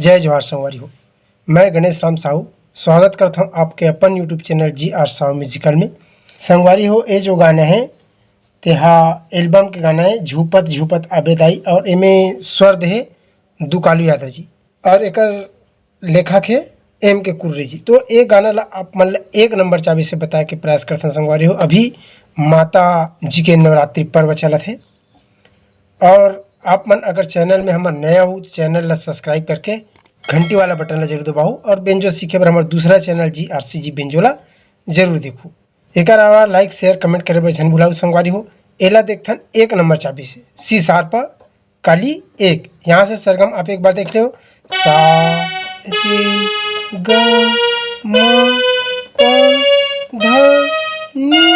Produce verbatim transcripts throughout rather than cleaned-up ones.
जय जोहार संगवारी हो, मैं गणेश राम साहू स्वागत करत हूँ आपके अपन YouTube चैनल जी आर साहू म्यूजिकल में। संगवारी हो, ये जो गाना है, तेहा एल्बम के गाना है झूपत झूपत आबे दाई, और एमे स्वर दे हे दुकालू यादव जी, और एकर लेखक है एम के कुर्रे जी। तो ये गाना ला आप मन ला एक नंबर चाबी से बताए के प्रयास करथन संगवारी हो। अभी माता जी के नवरात्रि पर्व चलत है, और आप मन अगर चैनल में हमर नया हो तो चैनल ला सब्सक्राइब करके घंटी वाला बटन ला जरूर दबाओ, और बेंजो सीखे बर हमर दूसरा चैनल जी आर सी जी बेंजो ला जरूर देखो। एकर अलावा लाइक, शेयर, कमेंट करे बर झन भुलाओ संगवारी हो। एला देखथन एक नंबर चाबी से, सी शार्प काली एक। यहाँ से सरगम आप एक बार देख लो, सा रे ग म प ध नी।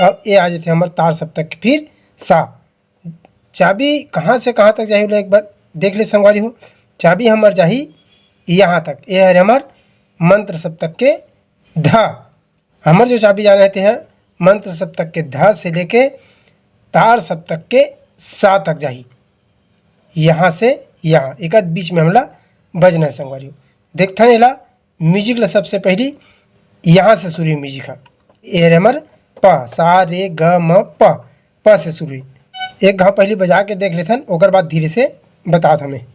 अब ये आ जाते हमर तार सप्तक के फिर सा। चाबी कहाँ से कहाँ तक जाही, एक बार देख ले संगवारी हो। चाबी हमर जाही यहाँ तक, ये हरे हमर मंत्र सप्तक के ध। हमर जो चाबी जाना है, ते है मंत्र सप्तक के ध से लेके तार सप्तक के सा तक जाही। यहाँ से यहाँ एक बीच में हमला बजना है संगवारी हो। देखथन एला म्यूजिक ला। सबसे पहली यहाँ से शुरू हुई म्यूजिक हा। ए हरे हमर प, सा रे ग म प, प से शुरू हुई। एक घाव पहली बजा के देख लेथन, ओकर बाद धीरे से बतात हमें।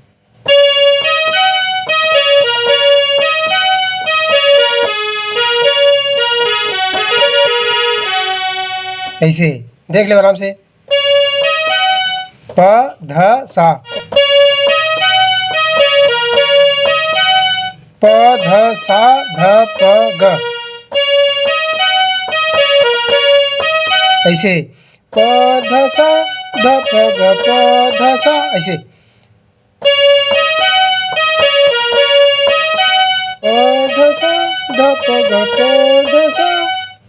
ऐसे देख ले आराम से। प ध सा, प ध सा ध प ग। ऐसे प ध सा ध प ग, प ध सा, ऐसे। प ध सा ध प ग, प ध सा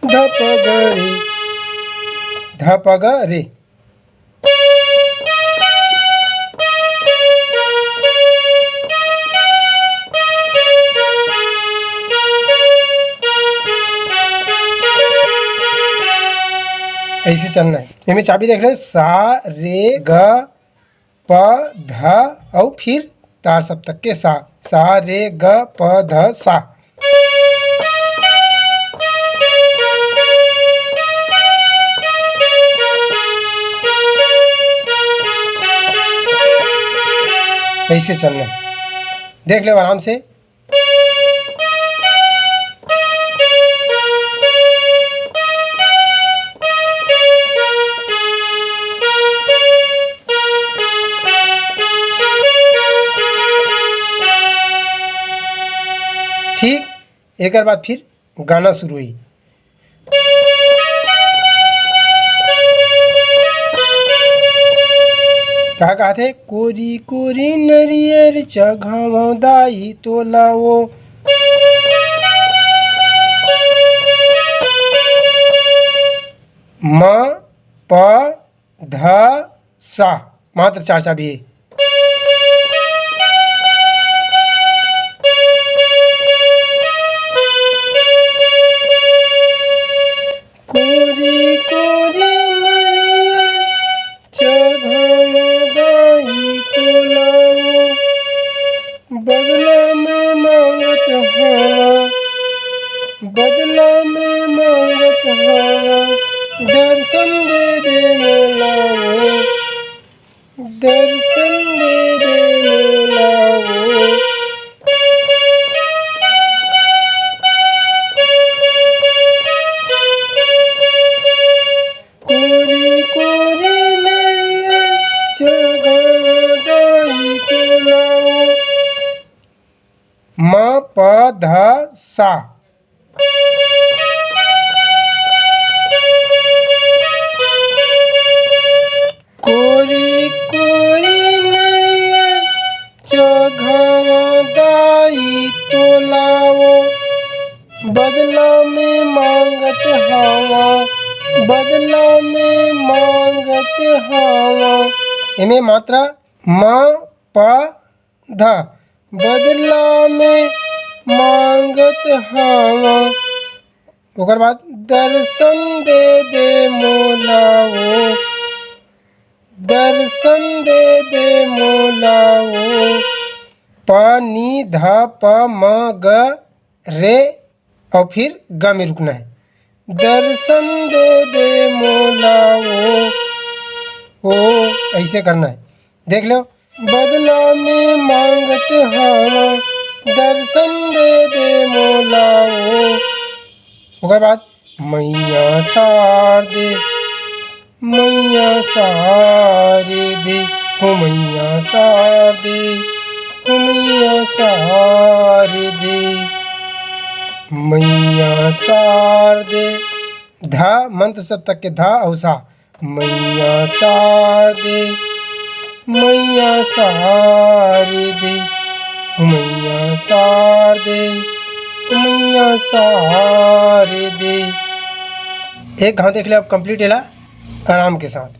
ध प ग रे, ध प ग रे। ऐसे चलना है। एमे चाबी देख ले, सा रे ग प ध अउ फिर तार सप्तक के सा, सा रे ग प ध सा। ऐसे चलना है, देख ले आराम से। ठीक, एकर बाद फिर गाना शुरू हुई। का कहत हे? कोरी कोरी नरियर चघावं दाई तोला वो। म प ध सा, मात्र चार चाबी हे। कोरी कोरी नरियर चघावं दाई तोला वो, बदला में मांगत हवं, बदला में मांगत हवं, दर्शन दे दे मोला वो, दर्शन दे दे मोला वो। कोरी कोरी नरियर चघावं दाई तोला वो। म प ध सा। कोरी कोरी नरियर चघावं दाई तोला वो, बदला में मांगत हवं, बदला में मांगत हवं। एमे मात्रा म प ध, बदला में मांगत हवं। ओकर बाद दर्शन दे दे मोला वो, दर्शन दे दे मोला वो। प नी ध प म ग रे, और फिर ग में रुकना है। दर्शन दे दे मोला ओ, ओ, ऐसे करना है। देख लो, बदला में मांगत हवा, दर्शन दे दे मोला ओ। ओकर बाद मैया शारदे, मैया शारदे, हो मैया शारदे, हो मैया शारदे, मैया शारदे। धा, मंत्र सप्तक के धा और सा। मैया शारदे, मैया शारदे, मैया शारदे, मैया शारदे। एक घाव देख ले, अब कंप्लीट एला आराम के साथ।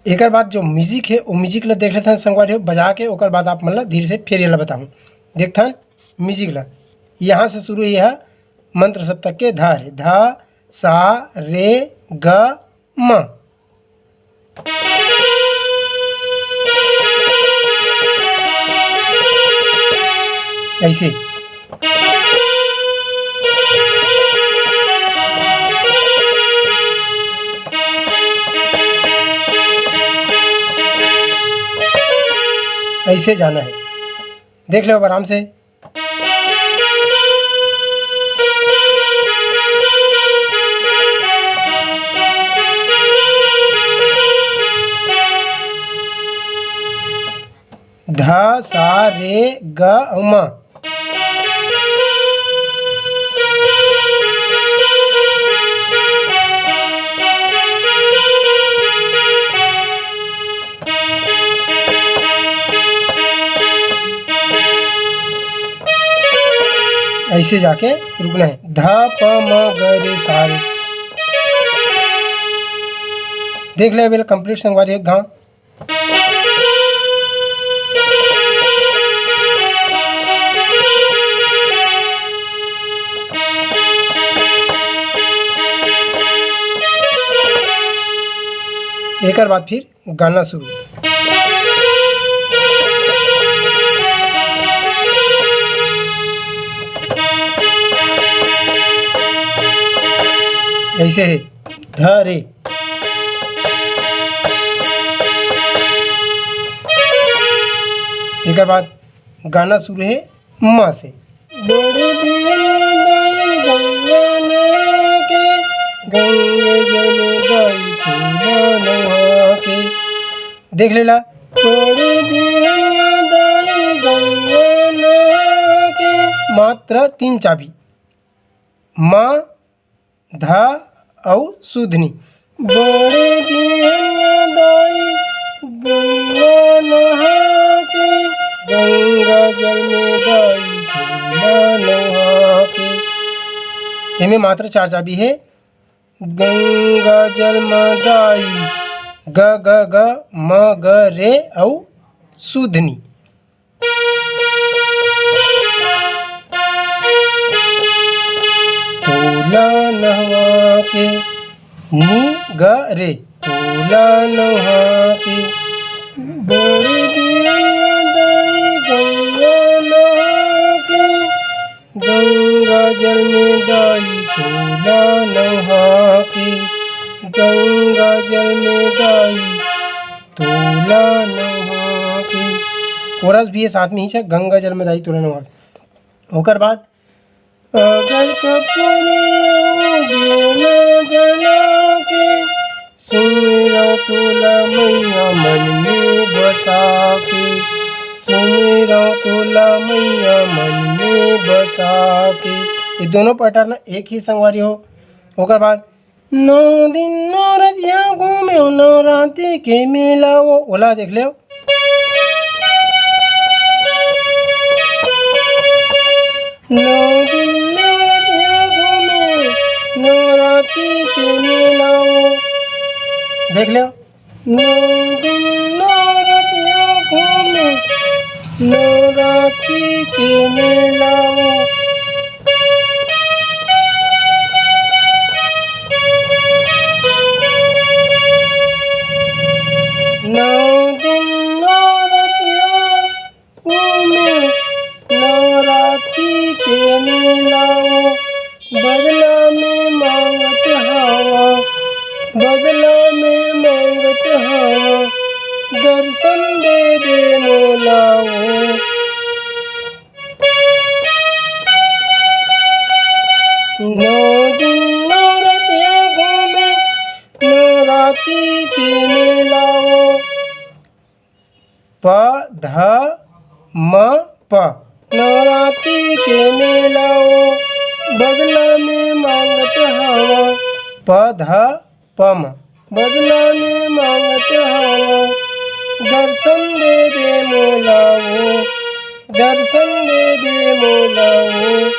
एकर बाद जो म्यूजिक हे, वो म्यूजिक ला देख लेथन संगवारी हो, बजा के। ओकर बाद आप मन ला धीरे से फिर एला बताहूँ। देखथन म्यूजिक ला, यहाँ से शुरू हे यह मंत्र सप्तक के धा रे, धा सा रे ग म। ऐसे। ऐसे जाना है, देख लो अब आराम से। ध सा रे ग अउ म। ऐसे जाके रुकना है। ध प म ग रे सा रे। देख ले, अब एला कंप्लीट संगवारी एक घाव। एकर बाद फिर गाना शुरू। ऐसे है, ध रे। एकर बाद गाना शुरू है म से। बड़े बिहान दाई गंगा नहा के, गंगा जल में दाई तू नहा के। देख लेला। बड़े बिहान दाई गंगा नहा के। मात्र तीन चाबी, म, ध अउ सुधनी। बड़े बिहनिया दाई गंगा नहा के, गंगा जल में दाई गंगा नहा के। एमे मात्र चार चाबी हे। गंगा जल में दाई, ग ग ग, म ग रे अउ सुधनी। तोला नहवा के, नी ग रे, तोला नहवा के। बड़े बिहनिया दाई गंगा नहा के, गंगा जल में दाई तोला नहा के, गंगा जल में दाई तोला नहा के। कोरस भी है साथ में ही छे, गंगा जल में दाई तोला नहा के। ओकर बाद अगर कपूरी देना जना के, सुमेरा तोला मैया मन में बसा के, सुमेरा तोला मैया मन में बसा के। ये दोनों पैटर्न एक ही संगवारी हो। ओकर बाद नौ दिन नौ रतिया घूमे नवरात्रि के मेला वो, ओला देख ले। नौ दिन नौ रतिया घूमे नवरात्रि के मेला वो, देख ले। नौ दिन नौ रतिया घूमे नवरात्रि के मेला वो। नौ दिन नौ रतिया घूमे नवरात्रि के मेला वो। बदला में मांगत हवा, बदला में मांगत हवा, दर्शन दे दे मोला वो। नौ दिन नौ रतिया घूमे नवरात्रि के मेला वो। प ध म प। नवरात्रि के मेला वो, बदला में मांगत हवा। प ध प म। बदला में मांगत हवा, दर्शन दे दे मोला वो, दर्शन दे दे मोला वो,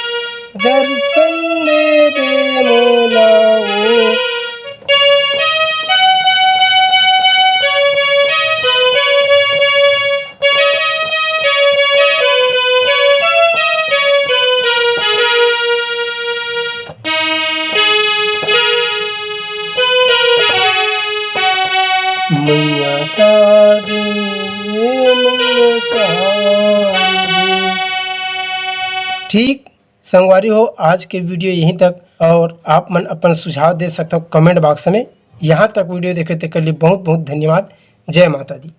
दर्शन दे दे मोला वो। मैया शादी, मैया शादी। ठीक संगवारी हो, आज के वीडियो यहीं तक। और आप मन अपन सुझाव दे सकथव कमेंट बॉक्स में। यहाँ तक वीडियो देखे तेकर लिए बहुत बहुत धन्यवाद। जय माता दी।